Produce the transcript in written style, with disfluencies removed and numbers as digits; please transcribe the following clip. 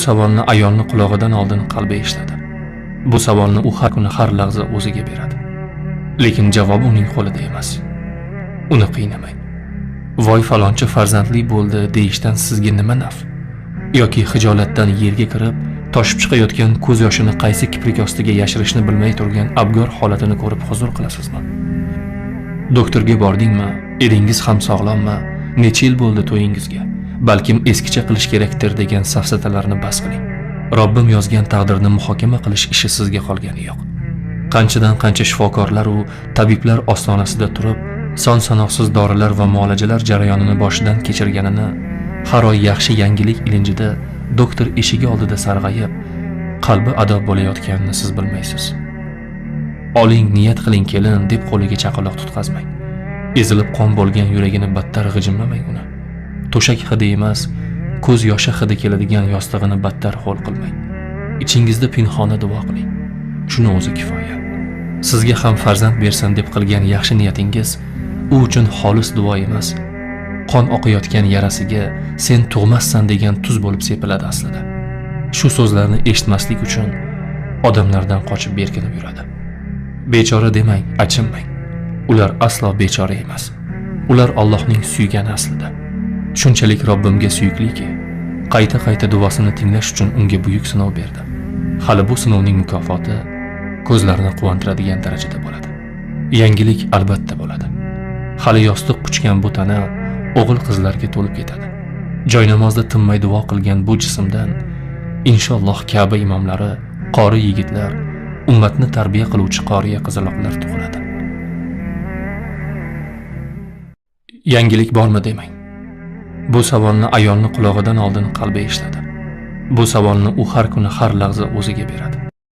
Savolni ayolni qulog'idan oldin qalbi eshitadi. Bu savolni u har kuni, har lahza o'ziga beradi. Lekin javobi uning qo'lida emas. Uni qiynamang. Voy, falonchi farzandli bo'ldi deyishdan sizga nima naf? Yoki hijolatdan yerga kirib, toshib chiqayotgan ko'z yoshini qaysi kiprik ostiga yashirishni bilmay turgan abgor holatini ko'rib huzur qilasizmi? Doktorga bordingmi? Eringiz ham sog'lommi? Necha yil bo'ldi to'yingizga? Balkim eskicha qilish kerakdir degan safsatalarni bas qiling. Robbim yozgan taqdirni muhokama qilish ishi sizga qolgani yo'q. Qanchadan qancha shifokorlar u tabiblar ostonasida turib, son sanoqsiz dorilar va muolajalar jarayonini boshidan kechirganini, har oy yaxshi yangilik ilinjida doktor eshigi oldida sarg'ayib, qalbi ado bo'layotganini siz bilmaysiz. Oling, niyat qiling kelin deb qo'liga chaqaloq tutqazmang. Ezilib qon bo'lgan yuragini battar g'ijimlamang uni. To'shak hidi emas, ko'z yoshi hidi keladigan yostig'ini battar ho'l qilmang. Ichingizda pinhona duo qiling. Shuni o'zi kifoya. Sizga ham farzand bersin deb qilgan yaxshi niyatingiz u uchun xolis duo emas, qon oqayotgan yarasiga sen tug'massan degan tuz bo'lib sepiladi aslida. Shu so'zlarni eshitmaslik uchun odamlardan qochib berkinib yuradi. Bechora demang, achinmang. Ular aslo bechora emas. Ular Allohning suygani aslida. Shunchalik Robbimga suyukliki, qayta-qayta duosini tinglash uchun unga buyuk sinov berdi. Hali bu sinovning mukofoti ko'zlarni quvontiradigan darajada bo'ladi. Yangilik albatta bo'ladi. Hali yostiq quchgan bu tana o'g'il qizlarga to'lib ketadi. Joynamozda tinmay duo qilgan bu jismdan inshaalloh Ka'ba imomlari, qori yigitlar, ummatni tarbiya qiluvchi qoriya qizaloqlar tug'iladi. Yangilik bormi demang. Bu savolni ayolni qulog'idan oldin qalbi eshitadi. Bu savolni u har kuni, har lahza o'ziga beradi.